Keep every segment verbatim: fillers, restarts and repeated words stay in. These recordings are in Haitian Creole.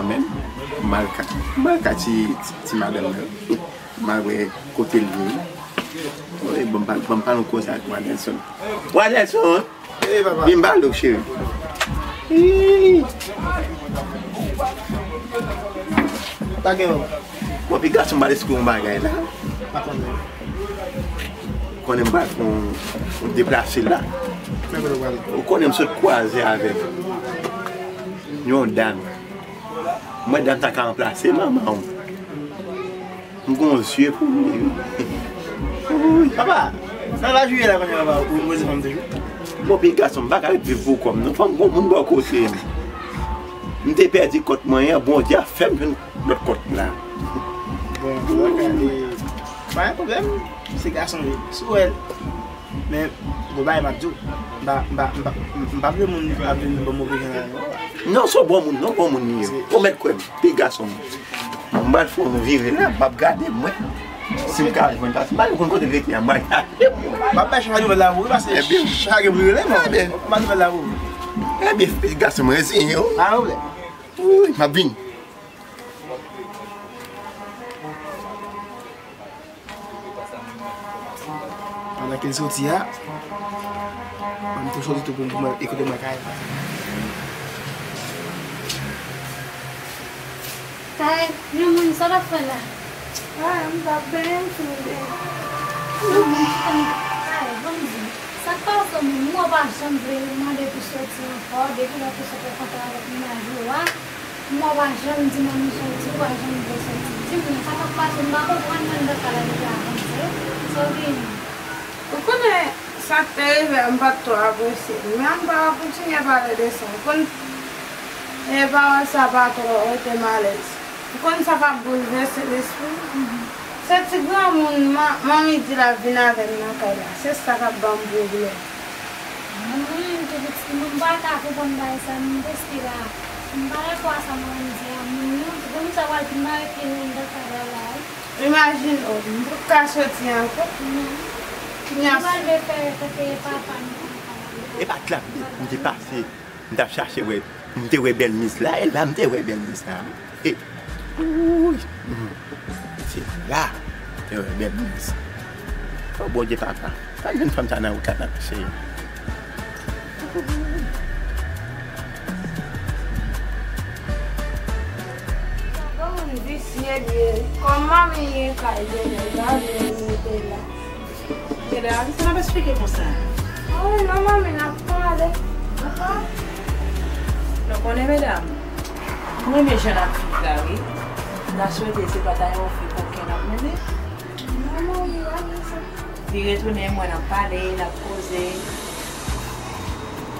Menm, m al ka, m al ka ti, ti, ti madanm nan. M al wè kote l ye. Wi, ban m pa, ban m pale yon koze ak Wadelson. Wadelson! Wi, papa. Vin m pale w, cheri. Ii. Pa gen. Bon, piga sou m pale sou yon bagay la. Pa konnen. Konnen m pral fè yon, yon deplase la. Ou konnen m sot kwaze avèk yon dam. Mwen dam sa ka ranplase manman w. M gon zye pou li wi. Papa, sa la jwe la konnen papa, ou poze fanm toujou. Bon, piga sou m pa ka ret viv pou kò m non. Fò m gon moun bò kote m. M te pèdi kont mwen an, Bondye a fè m jwenn lòt kont la. Bon, sa ka li. Pa gen pwoblèm. Se gason li. Si w wè l. Men, gon bagay m ap di w. M pa, m pa, m pa, m pa vle moun ap vin ban m move jan la non. Non, se yon bon moun, non, bon moun li ye. Pwomèt kwè m, pi gason m. M pral fè yon vire la, m ap gade mwen. Si m ka jwenn, paske m pa konn kote l rete a, m pral gade mwen. M ap bay chak nouvèl la pou ou, paske chak gen pou rele mwen. M ap bay nouvèl la pou ou. Ebyen, pi gason m reziyen w. Pa gen pwoblèm. Wi, m ap vini. Pandan ke l soti a, mwen tou soti tou pou m, pou mwen ekoute mwen kay. Kay, yon moun, sa w ap fè la? Ah, m t ap benyen m fin benyen. Yon moun ki konn kay, ban m di w. Sa k pase w menm? Mwen pa janm vle mande pou soti ankò, depi lè w te sot rankontre avèk mennaj ou a. Mwen pa janm di mwen m soti, ou pa janm vle soti. Di m non, sa k ap pase, m pa konprann nan anndan kay la depi avan, se sa w genyen. Ou konnen sa k te rive a, m pa t twò apresye l, men ann pa kontinye pale de sa. Ou konn, e pawòl sa pa twò rete m alèz. Ou konn sa k ap boulvèse lespri m? Se ti granmoun ma-, manmi di l ap vin avè m nan kay la. Se sa k ap ban m pwoblèm. Mwen menm tou pitit mwen, m pa ka konprann bagay sa, m rete la. M pa dakò a sa manman m di a. Moun yo, granmoun sa pral vin mare pye nou anndan kay la la wi. Imajine w, m p ap ka soti ankò. Non. Kounye a, nou pral vin fè kote papa nou. E pa t la m te pase, m t ap chache wè, m te wè bèl mis la, e la m te wè bèl mis la. E, wouy! Se la m te wè bèl mis. O Bondye papa, pa jwenn fanm sa nan wout la nan cheri. Yon moun visye li ye. Kòman li ye kay Dènèl la, li rete la? Medam, sa n ap esplike konsa? Wi, non, manmi, n ap pale. Nou konnen, medam, m renmen jan n ap viv la, wi. M ta swete se pa ta yon vi koken n ap mennen. Non, manmi, pa di sa. Li retounen, m wè n ap pale, n ap koze.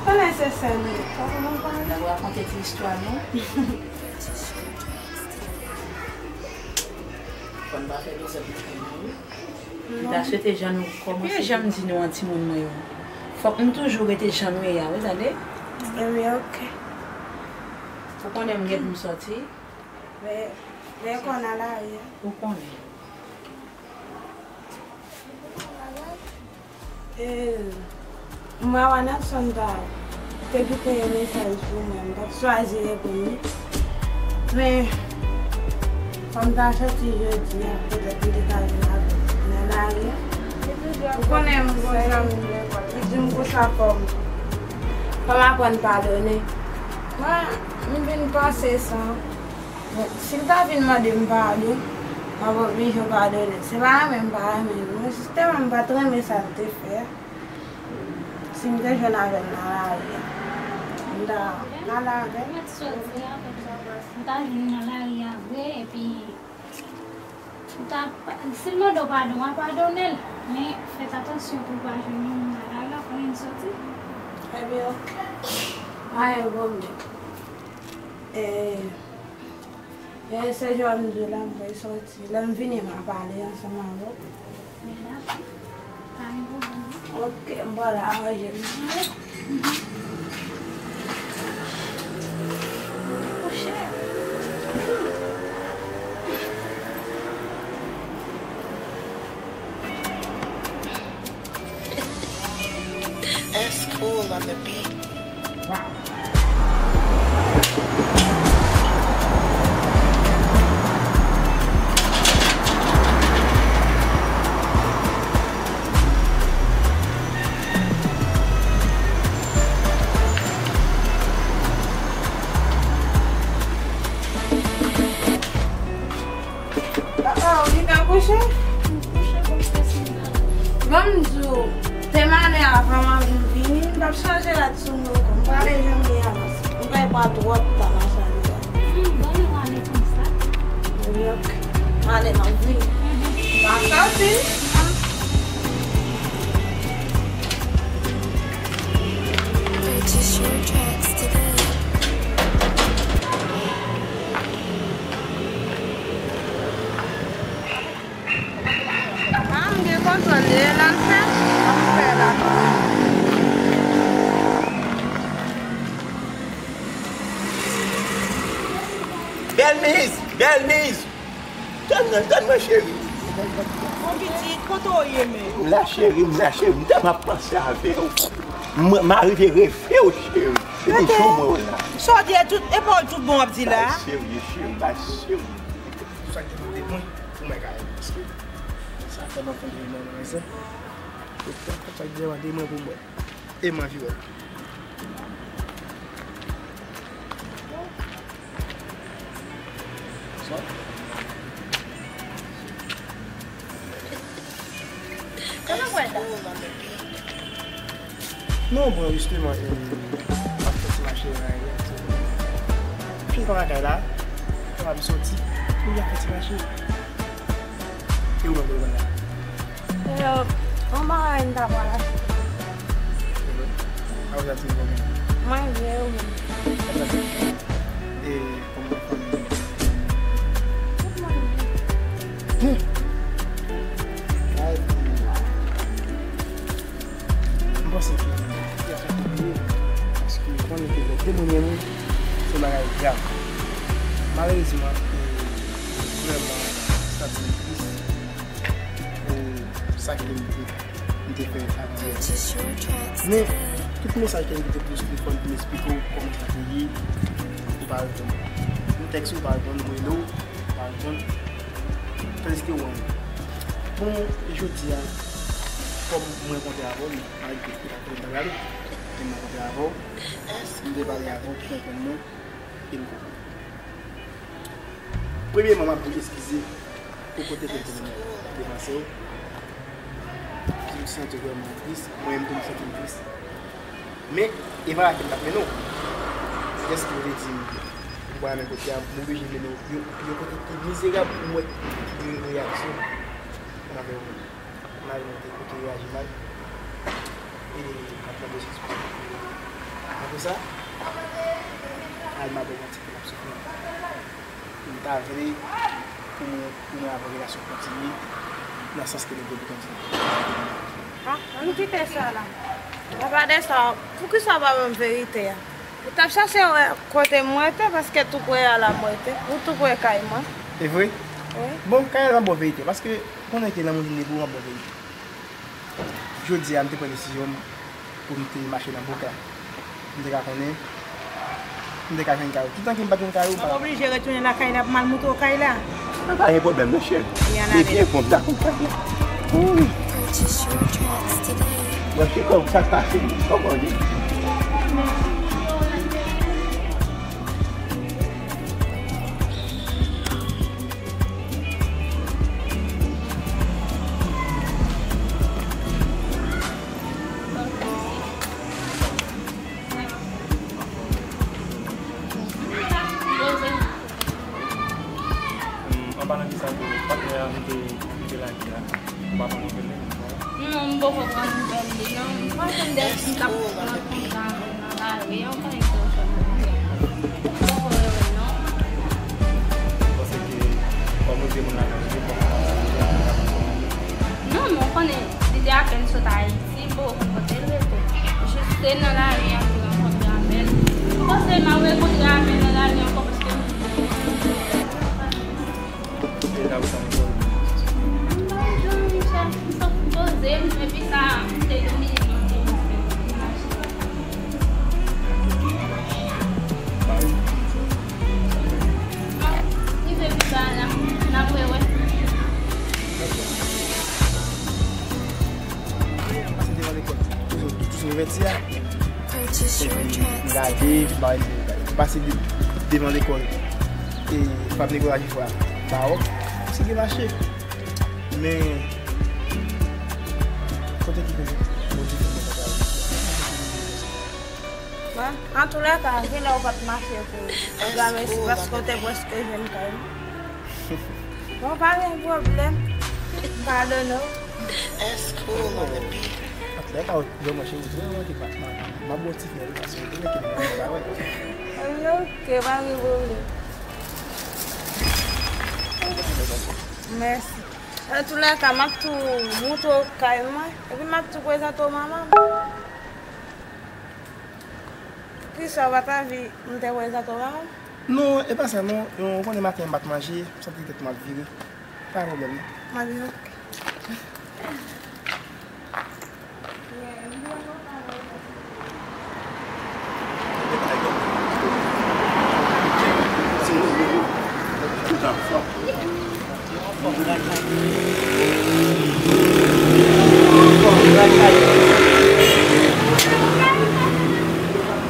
Konnen se sè nou ye. Fòk nou pale. N ap rakonte ti istwa nou. Fò n pa fè dezòd nan kay la, wi. M ta swete jan nou kòmanse. Ebyen, jan m di nou an timoun mwen yo, fòk nou toujou rete jan nou ye a, wi, tande? Ebyen, oke. Ou konnen m gen pou m sòti. Men, men konn nan lari a. Ou konnen. E, m wè Wanelson ta te kite yon mesaj pou mwen, m t ap chwazi reponn li. Men, kòm m ta soti jodi a, petèt m te ka vin avè l nan lari a. Ou konnen m gon zanmi m lekòl, li di m konsa fò m, fò m aprann padone. Mwen, m vin panse sa. Bon, si l ta vin mande m padon, m ap oblije padone l. Se pa renmen m pa renmen l. Mwen, jistèman, m pa t renmen sa l te fè a. Si m te jwenn avè l nan lari a, m ta al avè l. Mwen t soti a, m ta vin nan lari a vre, epi m ta, si l mande w padon, w a padone l. Men, fèt atansyon pou w pa jwenn yon moun nan lari a, konnen l soti. Ebyen, oke. Pa gen pwoblèm. E, E, se jan m di w la, m pral soti. Lè m vini, m a pale ansanm avè w. Men dakò. Pa gen pwoblèm. Oke, m pral aranje m. Kouche. S Cool on the beat. Manman, m vini, m p ap chanje rad sou mwen ankò. M prale jan m ye a, paske m pral pran twòp tan nan chanje rad. Hmm, bon, nou ale konsa. Wi, ok. M ale, m ap vini. M pa soti. Purchase your tracks today. Ah, m gen kontwòl de la l fè. An m fè la. Bèl miz, bèl miz. Tann mwen, tann mwen, cheri. Bon, pitit, kote w ye menm? M la, cheri, m la, cheri. M tèlman ap panse avè w. Mwen, m arive reve w, cheri. Se pou jou mwen w la. Sa w di a tout, e pawòl tout bon w ap di la? Bay serye, cheri, bay serye. Sa k te mande mwen pou mwen ka ede, paske sa fè m ap kontre nan rezon. Sa k te mande mwen pou mwen. E m anvi wè l. Sa? Kòman w wè sa? Non, bon, jisteman, e, m ap fè ti mache la, e, m fin pran bagay la, m ap soti, m ap fè ti mache. E ou menm, ou la? E, yon bagay m ta pral achte. A ou sa ti konbyen? Mwen vle ou menm. E, kòman fanmi? Tout moun byen. Byen. Ay, m panse ke y ap fè konbyen, paske ou konnen ke lè de moun renmen, se yon bagay grav. Malerezman, e, vrèman, sa ti tris. Pou sa ke m te, m te fè avè yo. Men, tout mesaj ke m te poze sou telefòn pou m eksplike w kòman sa te ye, ou pa reponn. M tèks ou, ou pa reponn, m rele w, ou pa reponn. Tandiske w renmen. Bon, jodi a, kòm mwen rankontre avè w, m pa regrèt ke m t ap pale, men m rankontre avè w, m te pale avè w pou konprann mwen, e m konprann. Premyèman, m ap di w eskize pou kote ke m te devanse w. M santi w vrèman tris. Mwen menm tou, m santi m tris. Men, e pa la ke m t ap mennen w. Dèske w te di m ou pral nan kote a, m oblije mennen w yon, yon kote ki mizerab pou m wè ki gen reyaksyon anvè w menm. Mal mwen te kote reyaji mal. E m ap mande Jezi pou. Apre sa, al m ap wè yon ti ke l ap soufri. M ta vle pou mwen, pou mwen avè w relasyon kontinye nan sans ke nou vle pou kontinye. Ah, ann kite sa la. Apa de sa, poukisa w pa ban m verite a? Ou t ap chache wè kote m rete, paske tou pre a la m rete. Ou tou pre kay mwen. E vre? Wi. Bon, kay la m ap ba w verite, paske ou konnen ke lanmou vin depi w ap ba w verite. Jodi a, m te pran desizyon m pou m te mache nan bouk la. M te ka konnen, m te ka jwenn kay ou. Toutan ke m pa t jwenn kay ou, m pa t ap oblije retounen lakay la pou m al moutre w kay la. Pa gen pwoblèm, non, cheri. Li byen bon, m dakò ak kay la. Wi. Purchase your tracks today. Mwen se kòm sa k pase, kòman li? Anpalan de sa tou, patnè a m te kite lakay la, ou pa pran nouvèl li menm? Non, m poko pran nouvèl li, non. M panse m dèyè m t ap pran kontan nan lari an, konnen ki telefòn mwen ye. M poko rewè l, non. Ou panse ke kòm ou se moun lakay ou, se kòm ou se moun lakay ou? Non, men w konnen, li te apèn sot Ayiti, m poko konn kote l rete. Jis se nan lari an m te rankontre avè l. M panse m ap rekontre avè l nan lari ankò paske m Deja ou sa ankò. M pa jwenn, monchè. M sot poze m, epi sa, m te domine nan tè. Bon, rive pi ba la, n ap rewè. M pase devan lekòl, toujou, toujou ouvèti a. Epi m gade, m pa wè, m pase de-, devan lekòl e Fab Nicolas Gifrard, Bawòk, m sigi mache. Men, kote ki fè Bondye fè mwen konsa? Bon, antoulèka, genlè ou pa t mache pou ou. Granmèsi paske w te prèske jwenn kay mwen. Bon, pa gen pwoblèm. M padone w. Antoulèka, ou, ou mwen cheri, ou mwen ki pa, m ap ba w ti fè relasyon, ou mwen ki pa wè. Ok, pa gen pwoblèm. Mèsi. Antoulèka, m ap tou montre w kay mwen. Epi m ap tou prezante w manman m. Kisa, w pa t anvi m te prezante w manman m? Non, e pa sa non. Ou konnen maten an m pa t manje, m santi tèt mwen ap vire. Pa gen pwoblèm non. Mwen di ok.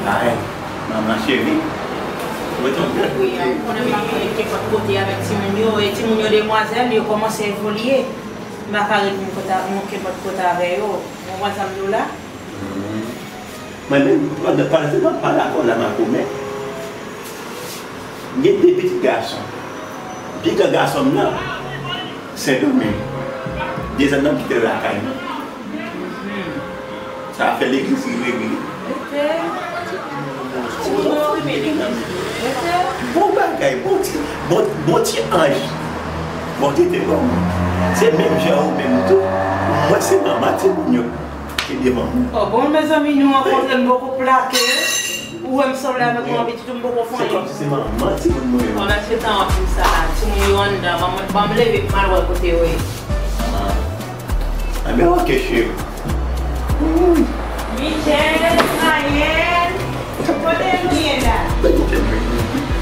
Ay, manman cheri. Ou tonbe. Wi, ou konnen m pa konnen kenpòt kote avèk timoun yo. E timoun yo demwazèl, yo kòmanse evolye. M pa ka ret menm kenpòt kote avè yo. Ou konprann sa m di w la? Mwen menm, pandan, pandan se tan m pale avè w la, makomè, m gen de pitit gason. Pi gran gason m nan, Sendomeng. Dezan nan m kite l lakay mwen. Sa fè legliz li regle. Bon bagay, bon ti, bon, bon ti anj. Bondye te ban mwen. Se menm jan ou menm tou. Mwen se manman timoun yo ki devan mwen. Oh, bon, mezanmi, nou rankontre, m poko plake. Ou wè m sanble avèk manman pitit ou, m poko fè anyen. Se kòmsi se manman timoun mwen yo. Bon, mèsi tan w ap di m sa la. Timoun yo anndan, ban m, ban m leve pou m al wè kote yo ye. Ah. Enben, ok, cheri. Michel, Mayèl, kote nou ye la? Mwen te vini.